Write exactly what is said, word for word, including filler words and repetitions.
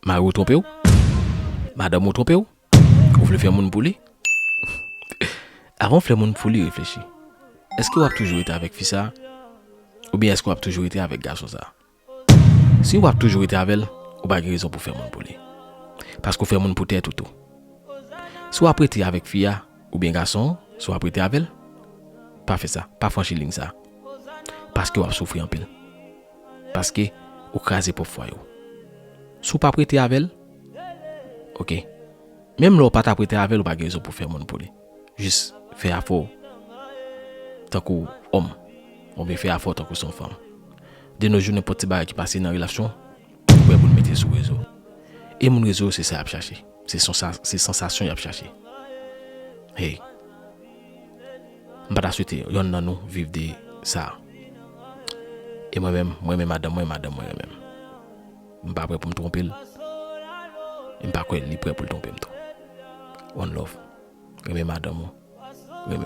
Mari w twonpe w? Madanm ou twonpe w? Ou vle fè moun pou li? Avan w fè moun pou li, reflechi. Èske w ap toujou rete avèk fi sa a? Oubyen èske w ap toujou rete avèk gason sa a? Si w ap toujou rete avè l, ou pa gen rezon pou fè moun pou li. Paske w fè moun pou tèt ou tou. Si w ap rete avèk fi a, oubyen gason an, si w ap rete avè l, pa fè sa, pa franchi liy sa. Paske w ap soufri anpil. Paske ou kraze pwòp fwaye w. Si w p ap rete avè l, oke. Menm lè w pa t ap rete avè l, ou pa gen rezon pou fè moun pou li. Jis fè afè w tankou òm. Oubyen fè afè w tankou se yon fanm. De nos jours, nenpòt ti bagay ki pase nan relasyon, ou prè pou l mete sou rezo. E moun rezo, se sa y ap chache. Se sansa-, se sansasyon y ap chache. Hey. M pa ta swete yonn nan nou viv de sa. E mwen menm, mwen renmen madanm mwen, madanm mwen renmen m. M pa prè pou m twonpe l. E m pa kwè li prè pou l twonpe m tou. One love. Renmen madanm ou. Renmen